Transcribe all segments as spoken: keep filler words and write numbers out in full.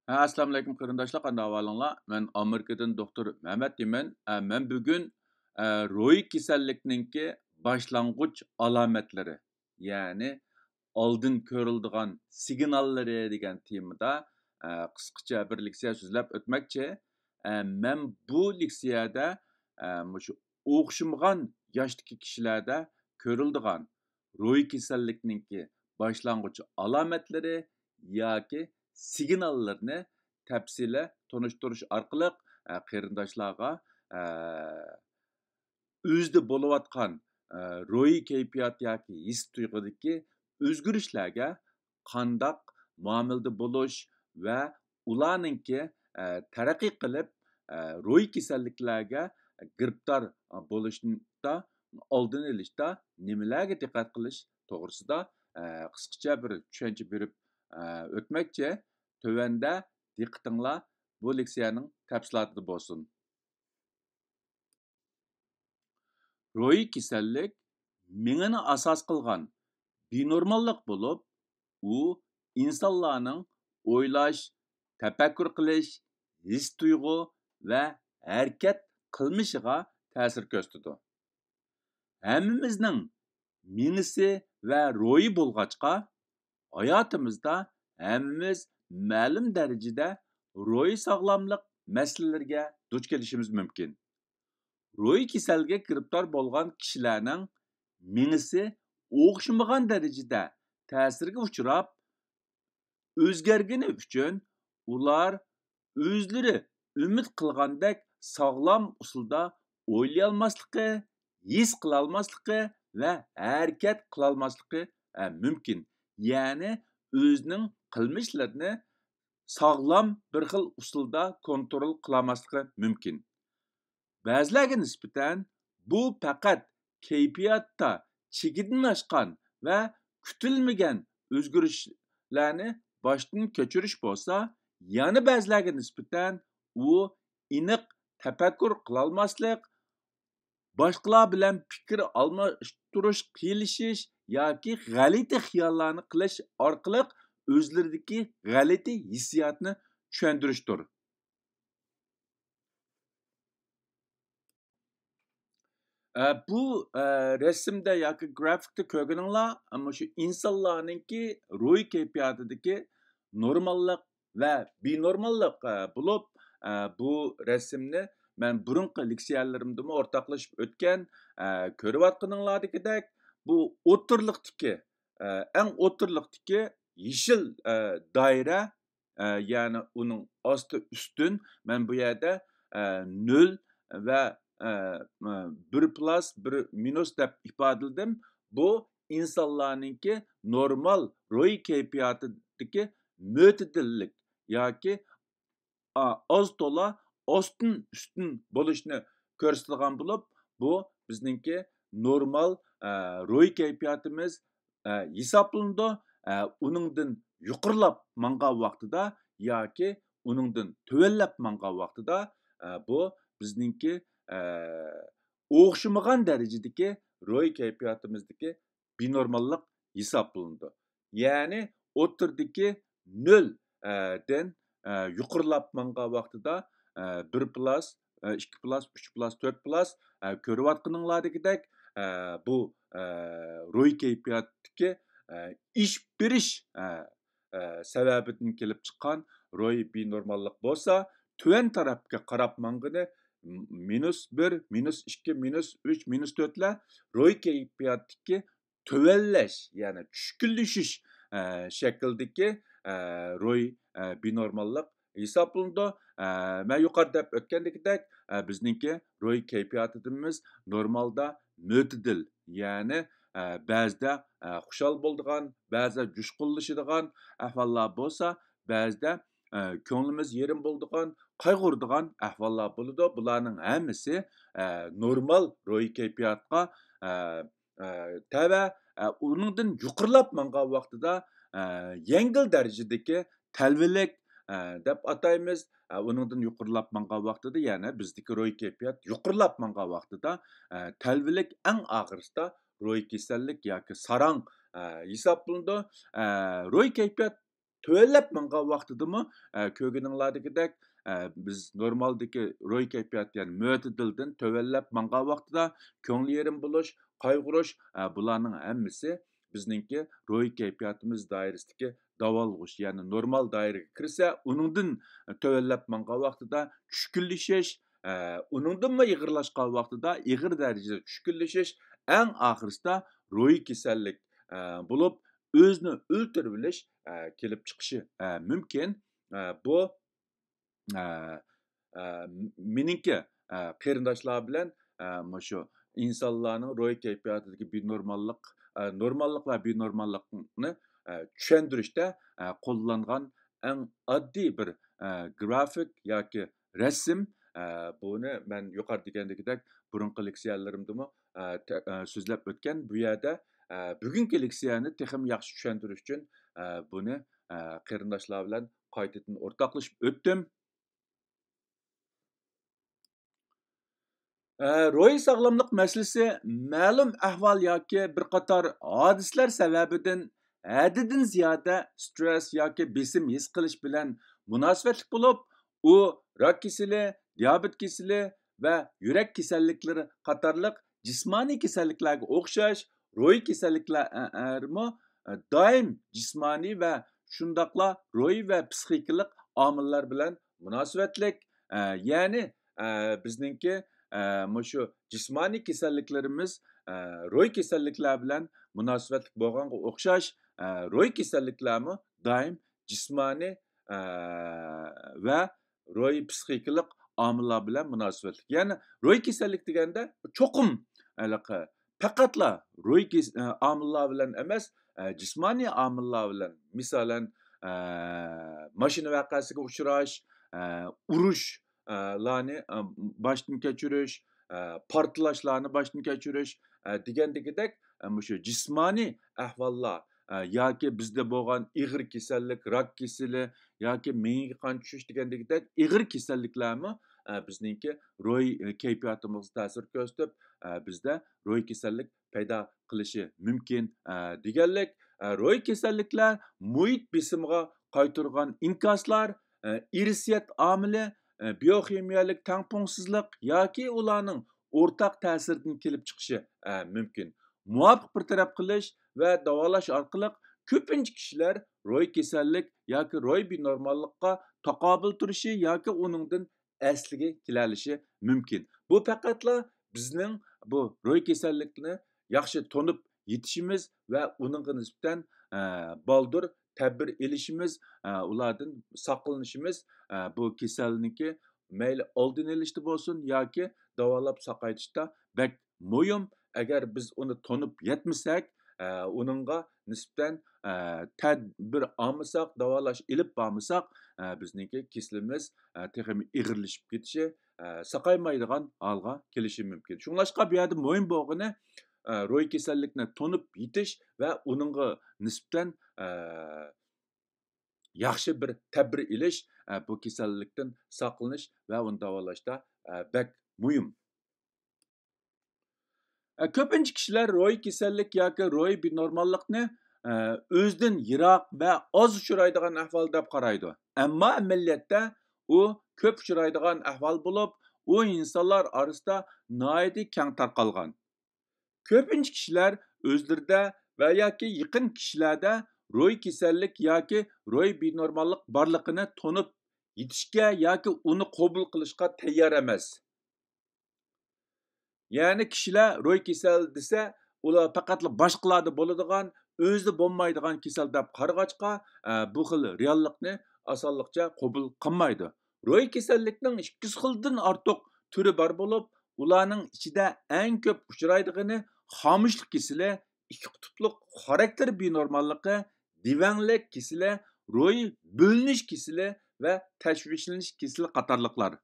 ھە، ئەسسالامۇئەلەيكۇم قېرىنداشلار، قانداق ئەھۋالىڭلار؟ مەن ئامېرىكىدىن دوختۇر مەمەت دېيمەن. ئە، مەن بۈگۈن، ئە، روھىي كېسەللىكنىڭكى باشلانغۇچ ئالامەتلىرى، يەنى ئالدىن كۆرۈلىدىغان سىگناللىرى دېگەن تېمىدا، ئە، قىسقىچە بىر لېكسىيە سۆزلەپ ئۆتمەكچى. ئە، مەن بۇ لېكسىيەدە، ئە، مۇشۇ ئوخشىمىغان ياشتىكى كىشىلەردە كۆرۈلىدىغان روھىي كېسەللىكنىڭكى باشلانغۇچ ئالامەتلىرى ياكى سىگناللىرىنى تەپسىلىي تونۇشتۇرۇش ئارقىلىق، ئە، قېرىنداشلارغا، ئە، ئۆزىدە بولۇۋاتقان، ئە، روھىي كەيپىيات ياكى ھېس-تۇيغۇدىكى ئۆزگىرىشلەرگە قانداق مۇئامىلىدە بولۇش ۋە ئۇلارنىڭكى، ئە، تەرەققىي قىلىپ، ئە، روھىي كېسەللىكلەرگە گىرىپتار بولۇشتا ئالدىنى ئېلىشتا نېمىلەرگە دىققەت قىلىش توغرىسىدا، ئە، قىسقىچە بىر چۈشەنچە بېرىپ، ئە، ئۆتمەكچى. تۆۋەندە دىققىتىڭلار بۇ لېكسىيەنىڭ تەپسىلاتىدا بولسۇن. روھىي كېسەللىك مېڭىنى ئاساس قىلغان بىنورماللىق بولۇپ، ئۇ ئىنسانلارنىڭ ئويلاش، تەپەككۇر قىلىش، ھېس-تۇيغۇ ۋە ھەرىكەت قىلمىشىغا تەسىر كۆرسىتىدۇ. ھەممىمىزنىڭ مېڭىسى ۋە روھى بولغاچقا، ھاياتىمىزدا ھەممىمىز مەلۇم دەرىجىدە روھىي ساغلاملىق مەسىلىلىرىگە دۇچ كېلىشىمىز مۇمكىن. روھىي كېسەلگە گىرىپتار بولغان كىشىلەرنىڭ مېڭىسى ئوخشىمىغان دەرىجىدە تەسىرگە ئۇچراپ، ئۆزگەرگىنى ئۈچۈن ئۇلار ئۆزلىرى ئۈمىد قىلغاندەك ساغلام ئۇسۇلدا ئويلىيالماسلىقى، ھېس قىلالماسلىقى ۋە ھەرىكەت قىلالماسلىقى، ئە، مۇمكىن. يەنى ئۆزىنىڭ قىلمىشلىرىنى ساغلام بىر خىل ئۇسۇلدا كونترول قىلالماسلىقى مۇمكىن. بەزىلەرگە نىسبەتەن بۇ پەقەت كەيپىياتتا چېكىدىن ئاشقان ۋە كۈتۈلمىگەن ئۆزگىرىشلەرنى باشتىن كەچۈرۈش بولسا، يەنە بەزىلەرگە نىسبەتەن ئۇ ئېنىق تەپەككۇر قىلالماسلىق، باشقىلار بىلەن پىكىر ئالماشتۇرۇش، قىلىشىش ياكى غەلىتە خىياللارنى قىلىش ئارقىلىق ئۆزلىرىدىكى غەلىتە ھېسسىياتنى چۈشەندۈرۈشتۇر. ئە، بۇ، ئە، رەسىمدە ياكى گرافىكتا كۆرگىنىڭلار، ئە، مۇشۇ ئىنسانلارنىڭكى روھىي كەيپىياتىدىكى نورماللىق ۋە بىنورماللىق، ئە، بولۇپ، ئە، بۇ رەسىمنى مەن بۇرۇنقى لېكسىيەلىرىمدىمۇ ئورتاقلىشىپ ئۆتكەن، ئە، كۆرۈۋاتقىنىڭلاردىكىدەك، بۇ ئوتتۇرىلىقتىكى، ئە، ئەڭ ئوتتۇرىلىقتىكى يېشىل، ئە، دائىرە، ئە، يەنى ئۇنىڭ ئاستى ئۈستۈن، مەن بۇ يەردە، ئە، نۆل ۋە، ئە، بىر پلۇس، بىر مىنۇس دەپ ئىپادىلىدىم. بۇ ئىنسانلارنىڭكى نورمال روھىي كەيپىياتىدىكى مۆتىدىللىك ياكى، ئا، ئاز تولا ئاستىن ئۈستۈن بولۇشنى كۆرسىتىدىغان بولۇپ، بۇ بىزنىڭكى نورمال، ئە، روھىي كەيپىياتىمىز، ئە، ھېسابلىنىدۇ. ئە، ئۇنىڭدىن يۇقىرىلاپ ماڭغان ۋاقتىدا ياكى ئۇنىڭدىن تۆۋەنلەپ ماڭغان ۋاقتىدا، ئە، بۇ بىزنىڭكى، ئە، ئوخشىمىغان دەرىجىدىكى روھىي كەيپىياتىمىزدىكى بىنورماللىق ھېسابلىنىدۇ. يەنى ئوتتۇرىدىكى نۆل، ئە، دىن، ئە، يۇقىرىلاپ ماڭغان ۋاقتىدا، ئە، بىر پلۇس، ئە، ئىككى پلۇس، ئۈچ پلۇس، تۆت پلۇس، ئە، كۆرۈۋاتقىنىڭلاردىكىدەك، ئە، بۇ، ئە، روھىي كەيپىياتتىكى، ئە، ئېشىپ بېرىش، ئە، ئە، سەۋەبىدىن كېلىپ چىققان روھىي بىنورماللىق بولسا، تۆۋەن تەرەپكە قاراپ ماڭغىنى، م-، مىنۇس بىر، مىنۇس ئىككى، مىنۇس ئۈچ، مىنۇس تۆتلەر روھىي كەيپىياتتىكى تۆۋەنلەش، يەنى چۈشكۈنلىشىش، ئە، شەكلىدىكى، ئە، روھىي، ئە، بىنورماللىق ھېسابلىنىدۇ. ئە، مەن يۇقىرىدا دەپ ئۆتكەندىكىدەك، ئە، بىزنىڭكى روھىي كەيپىياتىمىز نورمالدا مۆتىدىل، يەنى، ئە، بەزىدە، ئە، خۇشال بولىدىغان، بەزىدە جۇشقۇنلىشىدىغان ئەھۋاللار بولسا، بەزىدە، ئە، كۆڭلىمىز يېرىم بولىدىغان، قايغۇرىدىغان ئەھۋاللار بولىدۇ. بۇلارنىڭ ھەممىسى، ئە، نورمال روھىي كەيپىياتقا، ئە، ئە، تەۋە، ئە، ئۇنىڭدىن يۇقىرىلاپ ماڭغان ۋاقتىدا، ئە، يەڭگىل دەرىجىدىكى تەلۋىلىك، ئە، دەپ ئاتايمىز. ئە، ئۇنىڭدىن يۇقىرىلاپ ماڭغان ۋاقتىدا، يەنى بىزدىكى روھىي كەيپىيات يۇقىرىلاپ ماڭغان ۋاقتىدا، ئە، تەلۋىلىك ئەڭ ئاخىرسىدا روھىي كېسەللىك ياكى ساراڭ، ئە، ھېسابلىنىدۇ. ئە، روھىي كەيپىيات تۆۋەنلەپ ماڭغان ۋاقتىدىمۇ، ئە، كۆرگىنىڭلاردىكىدەك، ئە، بىز نورمالدىكى روھىي كەيپىيات، يەنى مۆتىدىلدىن تۆۋەنلەپ ماڭغان ۋاقتىدا كۆڭلى يېرىم بولۇش، قايغۇرۇش، ئە، بۇلارنىڭ ھەممىسى بىزنىڭكى روھىي كەيپىياتىمىز دائىرىسىدىكى داۋالغۇش، يەنى نورمال دائىرىگە كىرسە، ئۇنىڭدىن تۆۋەنلەپ ماڭغان ۋاقتىدا چۈشكۈنلىشىش، ئە، ئۇنىڭدىنمۇ ئېغىرلاشقان ۋاقتىدا ئېغىر دەرىجىدە چۈشكۈنلىشىش، ئەڭ ئاخىرسىدا روھىي كېسەللىك، ئە، بولۇپ، ئۆزىنى ئۆلتۈرۈۋېلىش، ئە، كېلىپ چىقىشى، ئە، مۇمكىن. ئە، بۇ، ئە، ئە، مېنىڭكى، ئە، قېرىنداشلار بىلەن، ئە، مۇشۇ ئىنسانلارنىڭ روھىي كەيپىياتىدىكى بىنورماللىق، ئە، نورماللىق ۋە بىنورماللىقنى، ئە، چۈشەندۈرۈشتە، ئە، قوللانغان ئەڭ ئاددىي بىر، ئە، گرافىك ياكى رەسىم. ئە، بۇنى مەن يۇقىرىدا دېگەندىكىدەك بۇرۇنقى لېكسىيەلىرىمدىمۇ، ئە، تە-، ئە، سۆزلەپ ئۆتكەن. بۇ يەردە، ئە، بۈگۈنكى لېكسىيەنى تېخىمۇ ياخشى چۈشەندۈرۈش ئۈچۈن، ئە، بۇنى، ئە، قېرىنداشلار بىلەن قايتىدىن ئورتاقلىشىپ ئۆتتۈم. ئە، روھىي ساغلاملىق مەسىلىسى مەلۇم ئەھۋال ياكى بىر قاتار ھادىسىلەر سەۋەبىدىن ھەددىدىن زىيادە سترېس ياكى بېسىم ھېس قىلىش بىلەن مۇناسىۋەتلىك بولۇپ، ئۇ راك كېسىلى، دىيابېت كېسىلى ۋە يۈرەك كېسەللىكلىرى قاتارلىق جىسمانىي كېسەللىكلەرگە ئوخشاش روھىي كېسەللىكلەرمۇ، ئە، دائىم جىسمانىي ۋە شۇنداقلا روھىي ۋە پسىخىكىلىق ئامىللار بىلەن مۇناسىۋەتلىك. ئە، يەنى، ئە، بىزنىڭكى، ئە، مۇشۇ جىسمانىي كېسەللىكلىرىمىز، ئە، روھىي كېسەللىكلەر بىلەن مۇناسىۋەتلىك بولغانغا ئوخشاش، ئە، روھىي كېسەللىكلەرمۇ دائىم جىسمانىي، ئە، ۋە روھىي پسىخىكىلىق ئامىللار بىلەن مۇناسىۋەتلىك. يەنى روھىي كېسەللىك دېگەندە چوقۇم ھېلىقى پەقەتلا روھىي كېس-، ئە، ئامىللار بىلەن ئەمەس، ئە، جىسمانىي ئامىللار بىلەن، مىسالەن، ئە، ماشىنا ۋەقەسىگە ئۇچراش، ئە، ئۇرۇش، ئە، لارنى، ئە، باشتىن كەچۈرۈش، ئە، پارتلاشلارنى باشتىن كەچۈرۈش، ئە، دېگەندىكىدەك، ئە، مۇشۇ جىسمانىي ئەھۋاللار، ئە، ياكى بىزدە بولغان ئېغىر كېسەللىك، راك كېسىلى ياكى مېڭىگە قان چۈشۈش دېگەندىكىدەك ئېغىر كېسەللىكلەرمۇ، ئە، بىزنىڭكى روھىي، ئە، كەيپىياتىمىزغا تەسىر كۆرسىتىپ، ئە، بىزدە روھىي كېسەللىك پەيدا قىلىشى مۇمكىن، ئە، دېگەنلىك. ئە، روھىي كېسەللىكلەر مۇھىت بېسىمىغا قايتۇرغان ئىنكاسلار، ئە، ئىرسىيەت ئامىلى، ئە، بىيوخىمىيەلىك تەڭپۇڭسىزلىق ياكى ئۇلارنىڭ ئورتاق تەسىرىدىن كېلىپ چىقىشى، ئە، مۇمكىن. مۇۋاپىق بىر تەرەپ قىلىش ۋە داۋالاش ئارقىلىق كۆپىنچە كىشىلەر روھىي كېسەللىك ياكى روھىي بىنورماللىققا تاقابىل تۇرۇشى ياكى ئۇنىڭدىن ئەسلىگە كېلەلىشى مۇمكىن. بۇ پەقەتلا بىزنىڭ بۇ روھىي كېسەللىكنى ياخشى تونۇپ يېتىشىمىز ۋە ئۇنىڭغا نىسبەتەن، ئە، بالدۇر تەدبىر ئېلىشىمىز، ئە، ئۇلاردىن ساقلىنىشىمىز، ئە، بۇ كېسەلنىڭكى مەيلى ئالدىنى ئېلىشتا بولسۇن ياكى داۋالاپ ساقايتىشتا بەك مۇھىم. ئەگەر بىز ئۇنى تونۇپ يەتمىسەك، ئە، ئۇنىڭغا نىسبەتەن، ئە، تەدبىر ئالمىساق، داۋالاش ئېلىپ بارمىساق، ئە، بىزنىڭكى كېسىلىمىز، ئە، تېخىمۇ ئېغىرلىشىپ كېتىشى، ئە، ساقايمايدىغان ھالغا كېلىشى مۇمكىن. شۇڭلاشقا بۇ يەردە مۇھىم بولغىنى، ئە، روھىي كېسەللىكنى تونۇپ يېتىش ۋە ئۇنىڭغا نىسبەتەن، ئە، ياخشى بىر تەدبىر ئېلىش، ئە، بۇ كېسەللىكتىن ساقلىنىش ۋە ئۇنى داۋالاشتا، ئە، بەك مۇھىم. ئە، كۆپىنچە كىشىلەر روھىي كېسەللىك ياكى روھىي بىنورماللىقنى، ئە، ئۆزىدىن يىراق ۋە ئاز ئۇچرايدىغان ئەھۋال دەپ قارايدۇ. ئەمما ئەمەلىيەتتە ئۇ كۆپ ئۇچرايدىغان ئەھۋال بولۇپ، ئۇ ئىنسانلار ئارىسىدا ناھايىتى كەڭ تارقالغان. كۆپىنچە كىشىلەر ئۆزلىرىدە ۋە ياكى يېقىن كىشىلەردە روھىي كېسەللىك ياكى روھىي بىنورماللىق بارلىقىنى تونۇپ يېتىشكە ياكى ئۇنى قوبۇل قىلىشقا تەييار ئەمەس. يەنى كىشىلەر روھىي كېسەل دېسە، ئۇلار پەقەتلا باشقىلاردا بولىدىغان، ئۆزىدە بولمايدىغان كېسەل دەپ قارىغاچقا، ئە، بۇ خىل رېئاللىقنى ئاسانلىقچە قوبۇل قىلمايدۇ. روھىي كېسەللىكنىڭ ئىككى يۈز خىلدىن ئارتۇق تۈرى بار بولۇپ، ئۇلارنىڭ ئىچىدە ئەڭ كۆپ ئۇچرايدىغىنى خامۇشلۇق كېسىلى، ئىككى قۇتۇپلۇق خاراكتېر بىنورماللىقى، دېۋەڭلىك كېسىلى، روھىي بۆلۈنۈش كېسىلى ۋە تەشۋىشلىنىش كېسىلى قاتارلىقلار.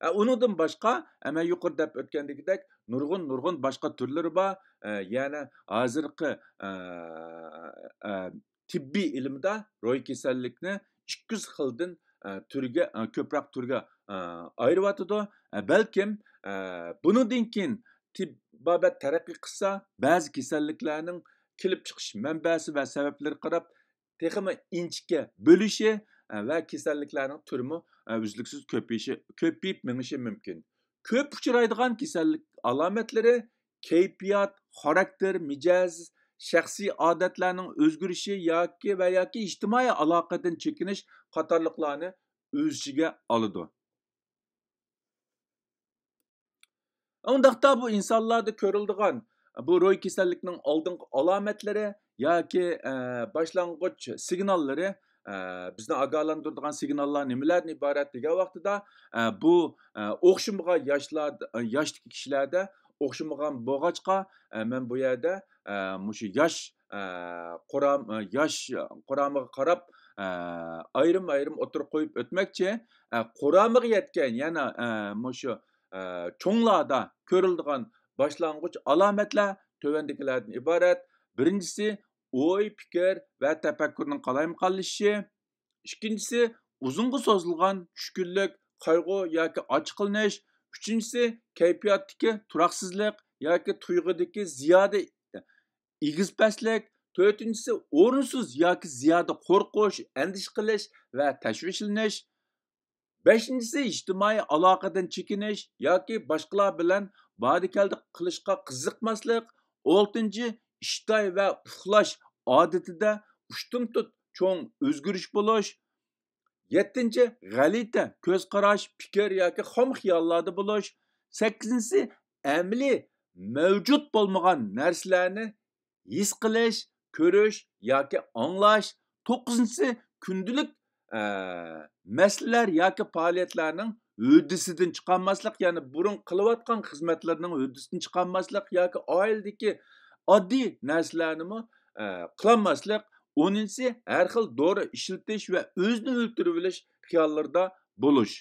ئە، ئۇنىڭدىن باشقا، ئە، مەن يۇقىرىدا دەپ ئۆتكەندىكىدەك، نۇرغۇن، نۇرغۇن باشقا تۈرلىرى بار. ئە، يەنە ھازىرقى، ئە، ئە، تېببىي ئىلىمدا روھىي كېسەللىكنى ئىككى يۈز خىلدىن، ئە، تۈرگە، ئە، كۆپرەك تۈرگە، ئە، ئايرىۋاتىدۇ. ئە، بەلكىم، ئە، بۇنىڭدىن كېيىن تېببىي بابەت تەرەققىي قىلسا، بەزى كېسەللىكلەرنىڭ كېلىپ چىقىش مەنبەسى ۋە سەۋەبلىرىگە قاراپ، تېخىمۇ ئىنچىكە بۆلۈشى، ئە، ۋە كېسەللىكلەرنىڭ تۈرىمۇ، ئە، ئۈزلۈكسىز كۆپىيىشى، كۆپىيىپ مېڭىشى مۇمكىن. كۆپ ئۇچرايدىغان كېسەللىك ئالامەتلىرى كەيپىيات، خاراكتېر، مىجەز، شەخسىي ئادەتلەرنىڭ ئۆزگىرىشى ياكى ۋە ياكى ئىجتىمائىي ئالاقىدىن چېكىنىش قاتارلىقلارنى ئۆز ئىچىگە ئالىدۇ. ئۇنداقتا بۇ ئىنسانلاردا كۆرۈلىدىغان بۇ روھىي كېسەللىكنىڭ ئالدىنقى ئالامەتلىرى ياكى، ئە، باشلانغۇچ سىگناللىرى، ئە، بىزنى ئاگاھلاندۇرىدىغان سىگناللار نېمىلەردىن ئىبارەت دېگەن ۋاقتىدا، ئە، بۇ، ئە، ئوخشىمىغان ياشلار، ياشتىكى كىشىلەردە ئوخشىمىغان بولغاچقا، ئە، مەن بۇ يەردە، ئە، مۇشۇ ياش، ئە، قۇرام-، ئە، ياش قۇرامىغا قاراپ، ئە، ئايرىم-ئايرىم ئوتتۇرىغا قويۇپ ئۆتمەكچى. ئە، قۇرامىغا يەتكەن يەنە، ئە، مۇشۇ، ئە، چوڭلاردا كۆرۈلىدىغان باشلانغۇچ ئالامەتلەر تۆۋەندىكىلەردىن ئىبارەت. بىرىنچىسى، ئوي، پىكىر ۋە تەپەككۇرنىڭ قالايمىقانلىشىشى. ئىككىنچىسى، ئۇزۇنغا سوزۇلغان چۈشكۈنلۈك، قايغۇ ياكى ئاچچىقلىنىش. ئۈچىنچىسى، كەيپىياتتىكى تۇراقسىزلىق ياكى تۇيغۇدىكى زىيادە ئېگىز-پەسلىك. تۆتىنچىسى، ئورۇنسىز ياكى زىيادە قورقۇش، ئەندىشە قىلىش ۋە تەشۋىشلىنىش. بەشىنچىسى، ئىجتىمائىي ئالاقىدىن چېكىنىش ياكى باشقىلار بىلەن باردى-كەلدى قىلىشقا قىزىقماسلىق. ئالتىنچى، ئىشتاي ۋە ئۇخلاش ئادىتىدە ئۇشتۇمتۇت چوڭ ئۆزگىرىش بولۇش. يەتتىنچى، غەلىتە كۆز قاراش، پىكىر ياكى خام خىياللاردا بولۇش. سەككىزىنچىسى، ئەمەلىي مەۋجۇت بولمىغان نەرسىلەرنى ھېس قىلىش، كۆرۈش ياكى ئاڭلاش. توققۇزىنچىسى، كۈندىلىك، ئە، مەسىلىلەر ياكى پائالىيەتلەرنىڭ ھۆددىسىدىن چىقالماسلىق، يەنى بۇرۇن قىلىۋاتقان خىزمەتلىرىنىڭ ھۆددىسىدىن چىقالماسلىق ياكى ئائىلىدىكى ئاددىي نەرسىلەرنىمۇ، ئە، قىلالماسلىق. ئونىنچىسى، ھەر خىل دورا ئىشلىتىش ۋە ئۆزىنى ئۆلتۈرۈۋېلىش خىياللىرىدا بولۇش.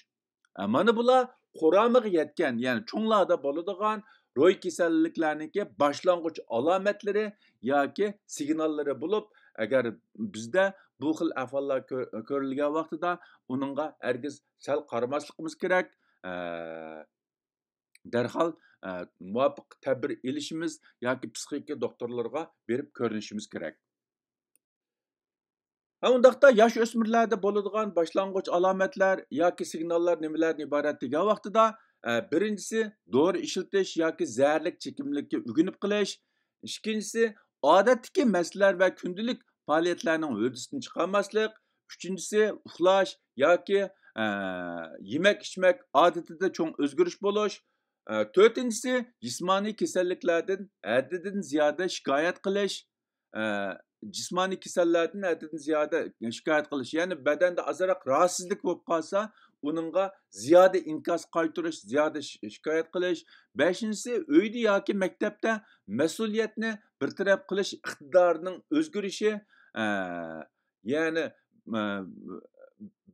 ئە، مانا بۇلار قۇرامىغا يەتكەن، يەنى چوڭلاردا بولىدىغان روھىي كېسەللىكلەرنىڭكى باشلانغۇچ ئالامەتلىرى ياكى سىگناللىرى بولۇپ، ئەگەر بىزدە بۇ خىل ئەھۋاللار كۆ-، كۆرۈلگەن ۋاقتىدا ئۇنىڭغا ھەرگىز سەل قارىماسلىقىمىز كېرەك. ئە، دەرھال، ئە، مۇۋاپىق تەدبىر ئېلىشىمىز ياكى پسىخىكا دوختۇرلىرىغا بېرىپ كۆرۈنۈشىمىز كېرەك. ھە، ئۇنداقتا ياش ئۆسمۈرلەردە بولىدىغان باشلانغۇچ ئالامەتلەر ياكى سىگناللار نېمىلەردىن ئىبارەت دېگەن ۋاقتىدا، ئە، بىرىنچىسى، دورا ئىشلىتىش ياكى زەھەرلىك چېكىملىككە ئۆگىنىپ قېلىش. ئىككىنچىسى، ئادەتتىكى مەسىلىلەر ۋە كۈندىلىك پائالىيەتلەرنىڭ ھۆددىسىدىن چىقالماسلىق. ئۈچىنچىسى، ئۇخلاش ياكى، ئە، يېمەك-ئىچمەك ئادىتىدە چوڭ ئۆزگىرىش بولۇش. ئە، تۆتىنچىسى، جىسمانىي كېسەللىكلەردىن ھەددىدىن زىيادە شىكايەت قىلىش. ئە، جىسمانىي كېسەللەردىن ھەددىدىن زىيادە شىكايەت قىلىش، يەنى بەدەندە ئازراق راھەتسىزلىك بولۇپ قالسا، ئۇنىڭغا زىيادە ئىنكاس قايتۇرۇش، زىيادە شىكايەت قىلىش. بەشىنچىسى، ئۆيدە ياكى مەكتەپتە مەسئۇلىيەتنى بىر تەرەپ قىلىش ئىقتىدارىنىڭ ئۆزگىرىشى، ئە، يەنى، ئە،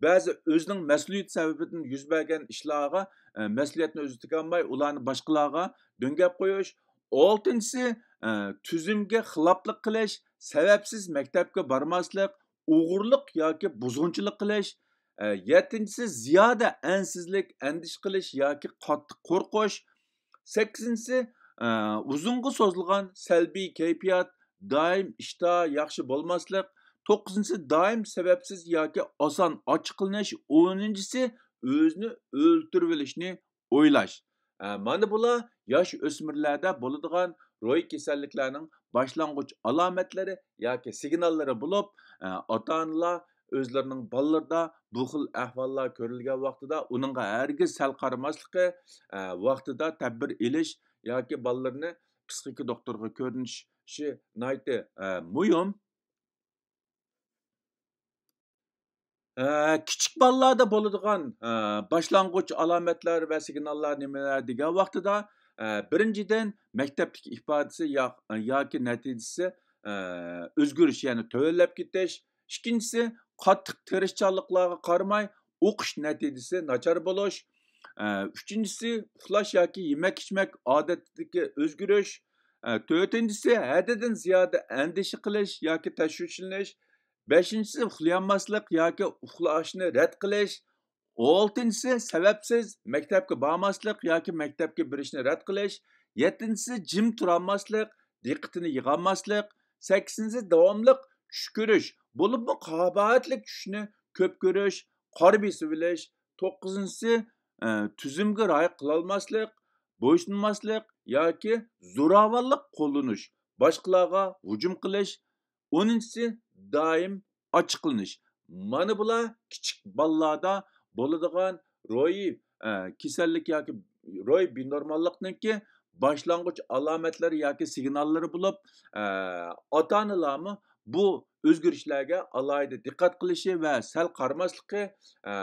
بەزى ئۆزىنىڭ مەسئۇلىيىتى سەۋەبىدىن يۈز بەرگەن ئىشلارغا، ئە، مەسئۇلىيەتنى ئۆزى تىكالماي، ئۇلارنى باشقىلارغا دۆڭگەپ قويۇش. ئالتىنچىسى، ئە، تۈزۈمگە خىلاپلىق قىلىش، سەۋەبسىز مەكتەپكە بارماسلىق، ئوغرىلىق ياكى بۇزغۇنچىلىق قىلىش. ئە، يەتتىنچىسى، زىيادە ئەنسىزلىك، ئەندىشە قىلىش ياكى قاتتىق قورقۇش. سەككىزىنچىسى، ئە، ئۇزۇنغا سوزۇلغان سەلبىي كەيپىيات، دائىم ئىشتىھا ياخشى بولماسلىق. توققۇزىنچىسى، دائىم سەۋەبسىز ياكى ئاسان ئاچچىقلىنىش. ئونىنچىسى، ئۆزىنى ئۆلتۈرۈۋېلىشنى ئويلاش. ئە، مانا بۇلار ياش ئۆسمۈرلەردە بولىدىغان روھىي كېسەللىكلەرنىڭ باشلانغۇچ ئالامەتلىرى ياكى سىگناللىرى بولۇپ، ئە، ئاتا-ئانىلار ئۆزلىرىنىڭ بالىلىرىدا بۇ خىل ئەھۋاللار كۆرۈلگەن ۋاقتىدا ئۇنىڭغا ھەرگىز سەل قارىماسلىقى، ئە، ۋاقتىدا تەدبىر ئېلىش ياكى بالىلىرىنى پسىخىكا دوختۇرىغا كۆرۈنۈشى ناھايىتى، ئە، مۇھىم. ئە، كىچىك بالىلاردا بولىدىغان، ئە، باشلانغۇچ ئالامەتلەر ۋە سىگناللار نېمىلەر دېگەن ۋاقتىدا، ئە، بىرىنچىدىن، مەكتەپتىكى ئىپادىسى يا-، ياكى نەتىجىسى، ئە، ئۆزگىرىش، يەنى تۆۋەنلەپ كېتىش. ئىككىنچىسى، قاتتىق تىرىشچانلىقلارغا قارىماي، ئوقۇش نەتىجىسى ناچار بولۇش. ئە، ئۈچىنچىسى، ئۇخلاش ياكى يېمەك-ئىچمەك ئادىتىدىكى ئۆزگىرىش. ئە، تۆتىنچىسى، ھەددىدىن زىيادە ئەندىشە قىلىش ياكى تەشۋىشلىنىش. بەشىنچىسى، ئۇخلىيالماسلىق ياكى ئۇخلاشنى رەت قىلىش. ئالتىنچىسى، سەۋەبسىز مەكتەپكە بارماسلىق ياكى مەكتەپكە بېرىشنى رەت قىلىش. يەتتىنچىسى، جىم تۇرالماسلىق، دىققىتىنى يىغالماسلىق. سەككىزىنچىسى، داۋاملىق چۈش كۆرۈش، بولۇپمۇ قاباھەتلىك چۈشنى كۆپ كۆرۈش، قارا بېسىۋېلىش. توققۇزىنچىسى، ئە، تۈزۈمگە رىئايە قىلالماسلىق، بويسۇنماسلىق ياكى زوراۋانلىق قوللىنىش، باشقىلارغا ھۇجۇم قىلىش. ئونىنچىسى، دائىم ئاچچىقلىنىش. مانا بۇلار كىچىك بالىلاردا بولىدىغان روھىي، ئە، كېسەللىك ياكى روھىي بىنورماللىقنىڭكى باشلانغۇچ ئالامەتلىرى ياكى سىگناللىرى بولۇپ، ئە، ئاتا-ئانىلارمۇ بۇ ئۆزگىرىشلەرگە ئالاھىدە دىققەت قىلىشى ۋە سەل قارىماسلىقى، ئە،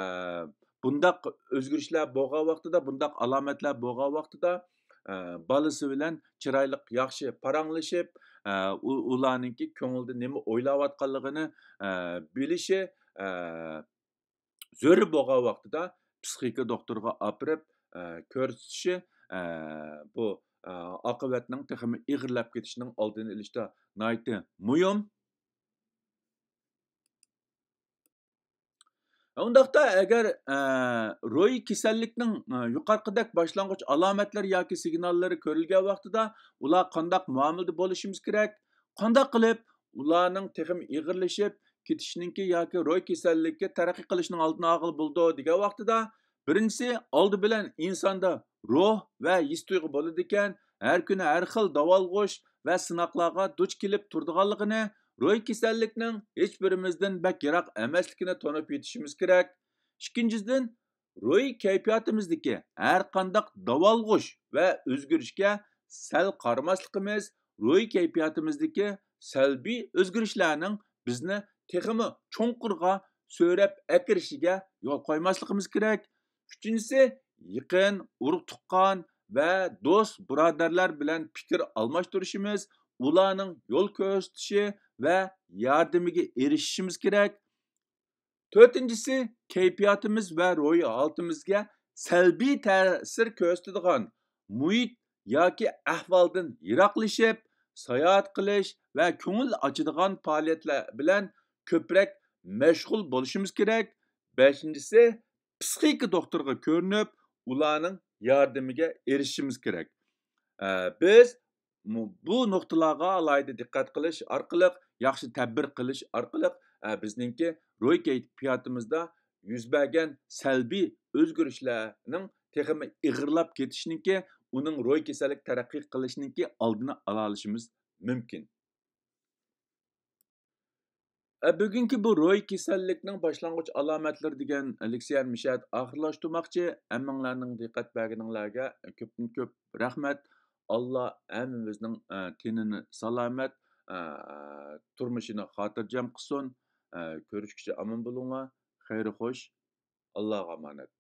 بۇنداق ئۆزگىرىشلەر بولغان ۋاقتىدا، بۇنداق ئالامەتلەر بولغان ۋاقتىدا، ئە، بالىسى بىلەن چىرايلىق، ياخشى پاراڭلىشىپ، ئە، ئۇ-، ئۇلارنىڭكى كۆڭلىدە نېمە ئويلاۋاتقانلىقىنى، ئە، بىلىشى، ئە، زۆرۈر بولغان ۋاقتىدا پسىخىكا دوختۇرىغا ئاپىرىپ، ئە، كۆرسىتىشى، ئە، بۇ، ئە، ئاقىۋەتنىڭ تېخىمۇ ئېغىرلاپ كېتىشىنىڭ ئالدىنى ئېلىشتا ناھايىتى مۇھىم. ئۇنداقتا ئەگەر، ئە، روھىي كېسەللىكنىڭ، ئە، يۇقىرىقىدەك باشلانغۇچ ئالامەتلىرى ياكى سىگناللىرى كۆرۈلگەن ۋاقتىدا ئۇلار قانداق مۇئامىلىدە بولۇشىمىز كېرەك؟ قانداق قىلىپ ئۇلارنىڭ تېخىمۇ ئېغىرلىشىپ كېتىشىنىڭكى ياكى روھىي كېسەللىككە تەرەققىي قىلىشنىڭ ئالدىنى ئالغىلى بولىدۇ دېگەن ۋاقتىدا، بىرىنچىسى، ئالدى بىلەن ئىنساندا روھ ۋە ھېس تۇيغۇ بولىدىكەن، ھەر كۈنى ھەر خىل داۋالغۇش ۋە سىناقلارغا دۇچ كېلىپ تۇرىدىغانلىقىنى، روھىي كېسەللىكنىڭ ھېچ بىرىمىزدىن بەك يىراق ئەمەسلىكىنى تونۇپ يېتىشىمىز كېرەك. ئىككىنچىدىن، روھىي كەيپىياتىمىزدىكى ھەر قانداق داۋالغۇش ۋە ئۆزگىرىشكە سەل قارىماسلىقىمىز، روھىي كەيپىياتىمىزدىكى سەلبىي ئۆزگىرىشلەرنىڭ بىزنى تېخىمۇ چوڭقۇرغا سۆرەپ ئەكىرىشىگە يول قويماسلىقىمىز كېرەك. ئۈچىنچىسى، يېقىن ئۇرۇق-تۇغقان ۋە دوست-بۇرادەرلەر بىلەن پىكىر ئالماشتۇرۇشىمىز، ئۇلارنىڭ يول كۆرسىتىشى ۋە ياردىمىگە ئېرىشىشىمىز كېرەك. تۆتىنچىسى، كەيپىياتىمىز ۋە روھىي ھالىتىمىزگە سەلبىي تەسىر كۆرسىتىدىغان مۇھىت ياكى ئەھۋالدىن يىراقلىشىپ، ساياھەت قىلىش ۋە كۆڭۈل ئاچىدىغان پائالىيەتلەر بىلەن كۆپرەك مەشغۇل بولۇشىمىز كېرەك. بەشىنچىسى، پسىخىكا دوختۇرىغا كۆرۈنۈپ، ئۇلارنىڭ ياردىمىگە ئېرىشىشىمىز كېرەك. ئە، بىز مۇ-، بۇ نۇقتىلارغا ئالاھىدە دىققەت قىلىش ئارقىلىق، ياخشى تەدبىر قىلىش ئارقىلىق، ئە، بىزنىڭكى روھىي كەيپىياتىمىزدا يۈز بەرگەن سەلبىي ئۆزگىرىشلەرنىڭ تېخىمۇ ئېغىرلاپ كېتىشىنىڭكى، ئۇنىڭ روھىي كېسەللىك تەرەققىي قىلىشىنىڭكى ئالدىنى ئالالىشىمىز مۇمكىن. ئە، بۈگۈنكى بۇ روھىي كېسەللىكنىڭ باشلانغۇچ ئالامەتلىرى دېگەن لېكسىيەنى مۇشۇ يەردە ئاخىرلاشتۇرماقچى. ھەممىڭلارنىڭ دىققەت بەرگىنىڭلارگە كۆپتىن كۆپ رەھمەت. ئاللا ھەممىمىزنىڭ، ئە، تېنىنى سالامەت، ئە، تۇرمۇشىنى خاتىرجەم قىلسۇن. ئە، كۆرۈشكىچە ئامان بولۇڭلار. خەير خوش. ئاللاغا ئامانەت.